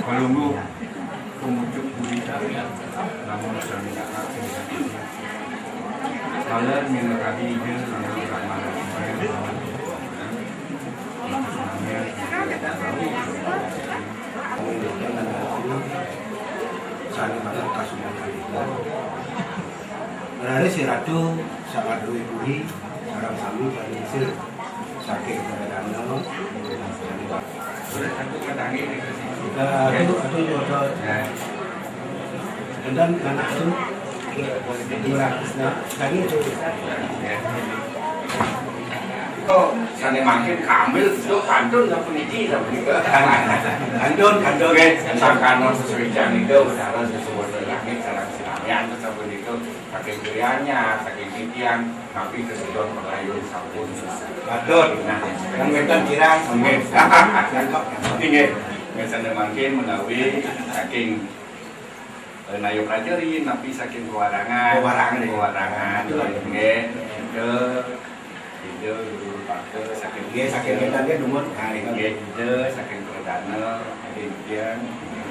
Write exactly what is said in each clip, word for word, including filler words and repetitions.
Pelungguh pemucuk budi karya, namun sami anak tinggal. Kalian minangka ide, namun kamana ide, namun itu semuanya sami matur kasumakan. Berarti si Ratu sangat duwe budi, sareng sami paling sir. Saking Pradana. Aduh, aduh, aduh. Dan anak itu dua ratus, nah, tadi itu. Oh, sane mangkin kambil, itu pantun, nggak puniki, nggak puniki. Pantun, pantun. Oke, sangkano sesuwican itu, udara sesuwun langit, sareng sinamian, terus apa itu, saking Gianyar, saking titiang, tapi kesudahan pagayun sampun. Patut. Nah, kan wénten kirang. Nggih. Nggih. Nggih, sane mangkin menawi saking, eh, Nayo Prajeri, napi saking Pewarangan. Pewarangan. Pewarangan. Betul. Nggih. Ida, Ida Guru Paka saking, nggih, saking Ida. Ida, nggih, dumun. Nah, Ida. Nggih, Ida saking Pradana, Ida Impian. Nggih.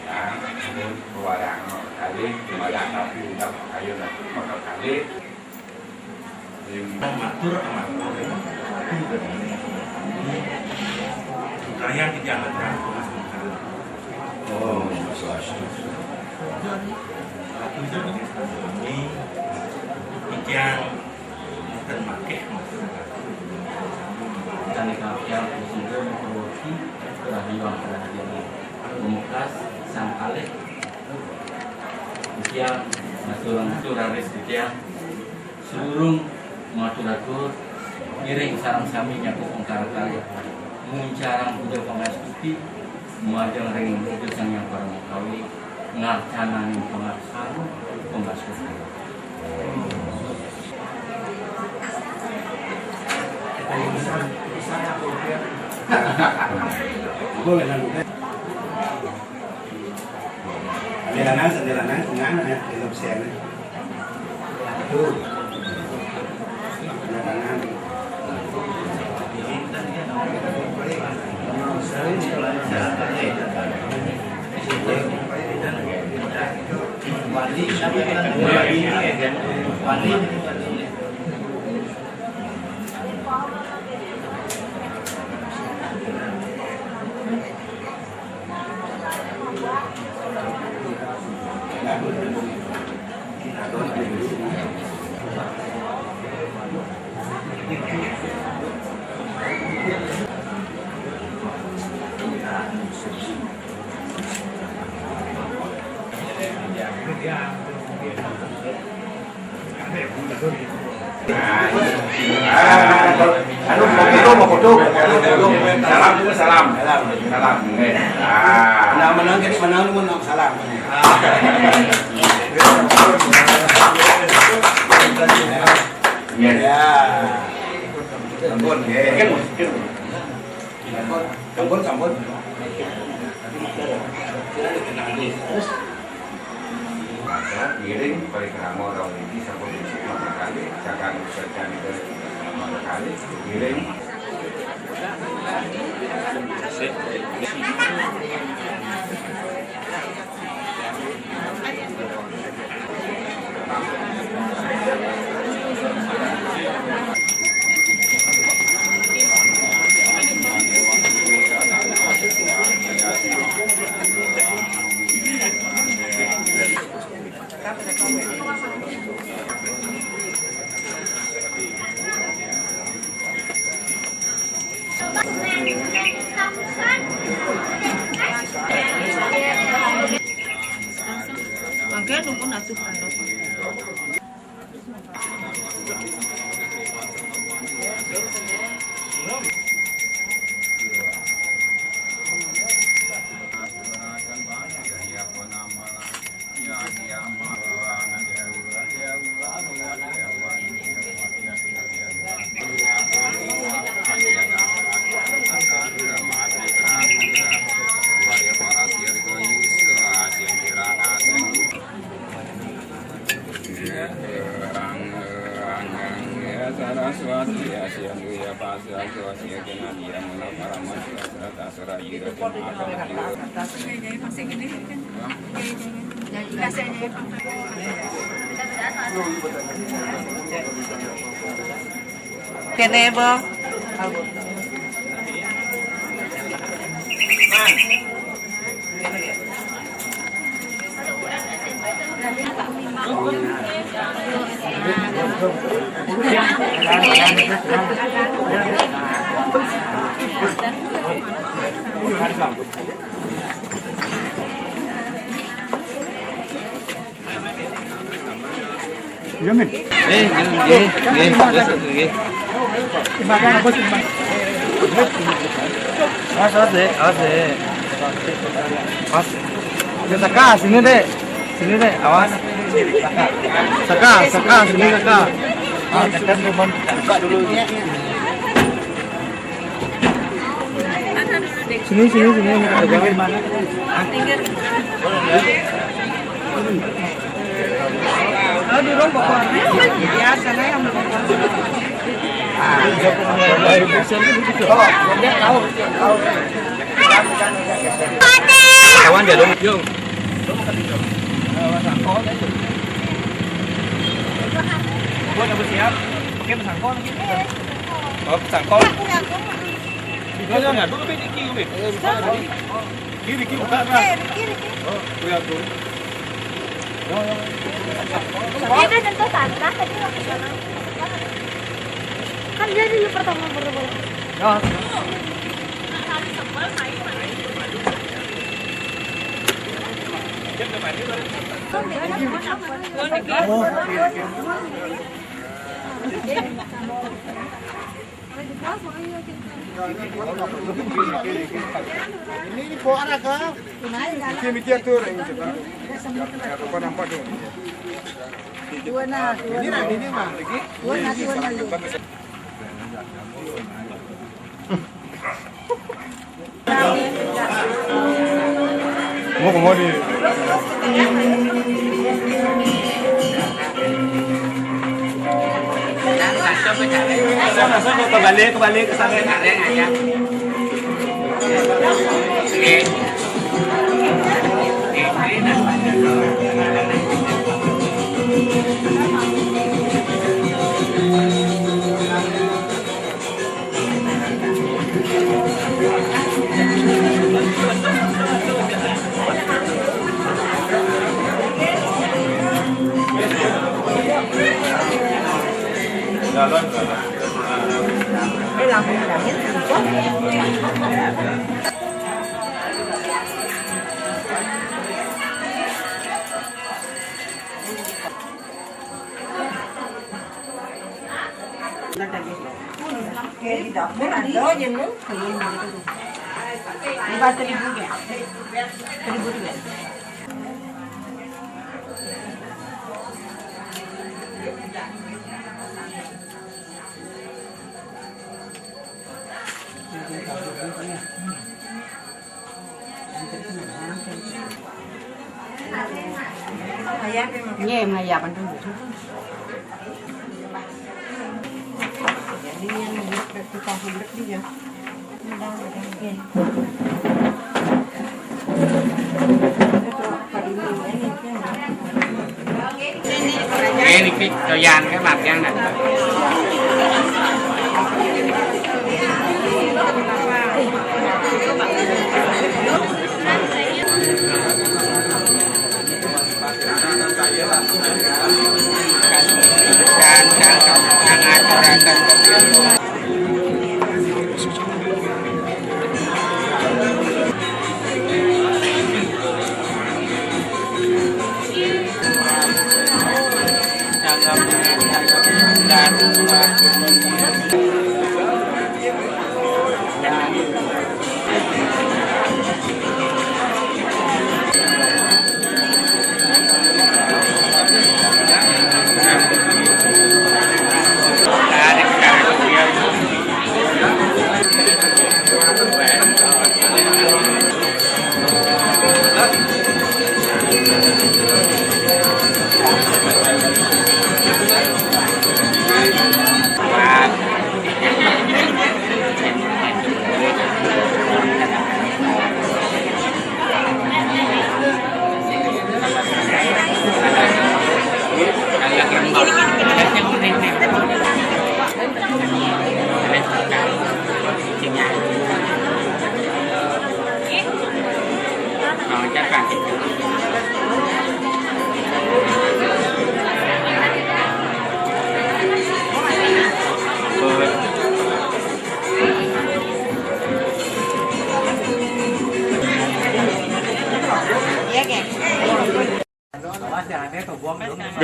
Ah, sampun Pewarangan kalih, malah tapi udah ayo nanti bakal kalih. Matur amat. Kayang kita akan terangkan. Oh, swastiastu. Ratu Jani Sandani, titiang mboten mangke, sané kapian Sunda Purwoti, Rahiwang Raharjana. Pamungkas sang kalih, titiang matur nuwun raris titiang. Sadurung matur atur, ngiring sareng sami nyakup engkara kalih. Nguncarang puja pangastuti, majeng ring Ida Sang Hyang Parama Kawi, ngarcananing pangaksara, pangastuti. Boleh, lanjut. Sambil lanang, sambil lanang, tengah, ya, belok siang. Tuh. Sambil lanang. Wali, siapa yang wali? Wali. Anu, mau foto, mau foto, mau foto. Salam, salam. Salam. Salam. Eh, ah. Menang, menang, jadi menang, menang, salam. Yes. Ya. Ampun, ya. Mungkin, mungkin. Sampun, sampun, sampun. Maka ngiring parikrama rauh niki sampun isuk mangkakali, saking usadan ke mangkakali, ngiring. Mangga nuwun atuh. Saraswati, Asya Duya Pasya Swasya Kenadiya Mula Parama Sura Sura Tasura Yura Jama Akam Yura. Kene, Bu. Iya, Min. Eh, nggih, nggih, nggih, nggih, nggih. Timbangan apa sih, Mas? Awas, awas, Dek, awas, Dek. Awas. Ya, Saka, sini, Dek. Sini, Dek, awas. Saka, Saka, sini, Saka. Awas. Buka dulu. Sini, sini, sini, ini ada bagaimana? Aduh, dong, pokoknya. Ya, sana yang mau. Kawan jalur. Yo. Gua udah siap. Oke, pesangkol lagi. Oh, pesangkol. Jangan, jangan. Dulu, Bi, Riki, Bi. Riki, Riki, buka, Kak. Oke, Riki, Riki. Oh, lihat tuh. Tapi udah nyentuh tanah tadi waktu sana. Kan dia dulu pertama baru. Ya. Ini, ini bawa anak, ha? Mikir-mikir tuh, orang gitu, ha? Apa nampak tuh? Dua nah, dua nah. Ini, ini mah. Dua nah, dua nah. Mau kemana? Sana, sana, kebalik, kebalik ke sana. Di dapur ada aja, Bu. Di bawah terigu ya. Terigu juga. Nggih, mayapan dulu. Ini yang kita hulek dia. Nggih, niki doyan kan, Mas, yang nggak?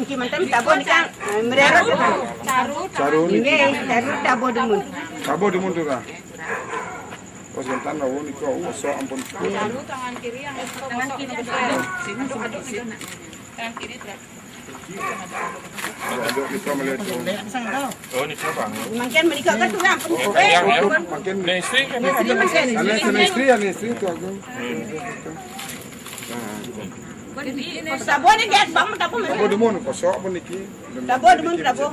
niki manten tabo nika, eh, merero. Caru niki. Nggih, caru tabo dumun. Tabo dumun tu lah. Oh, sebentar lah, oh, nika, oh, so ampun. Caru tangan kiri yang tangan kiri. Sini, sini, sini. Tangan kiri, Tra. Aduh, kita melihat tu. Oh, nika, Bang. Mangkin mereka kan tu lah. Oh, yang, yang. Mangkin. Nah, istri kan? Istri mangkin. Ada sana istri, ada istri tu aku. Nah. Tabo ni dia, Bang, tabo. Tabo dumun, kosok pun niki. Tabo dumun, tabo.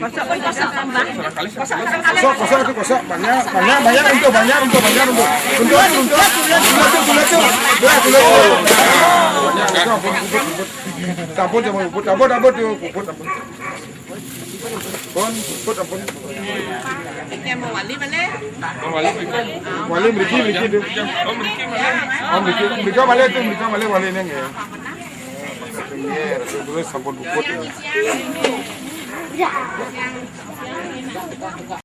Kosok, kosok, kosok. Kosok, kosok tu kosok. Banyak, banyak, banyak, untuk, banyak, untuk, banyak, untuk. Untuk, untuk, untuk, untuk, untuk, untuk. Banyak, untuk. Tabo jangan puput, tabo, tabo tu, puput, tabo. Pun, puput, ampun. Yang mau wali mana? Mau wali, wali mriki, mriki tu. Oh, mriki, mriki. Oh, mriki, mriki wali tu, mriki wali, wali ni nggih. Nggih, terus sampun puput.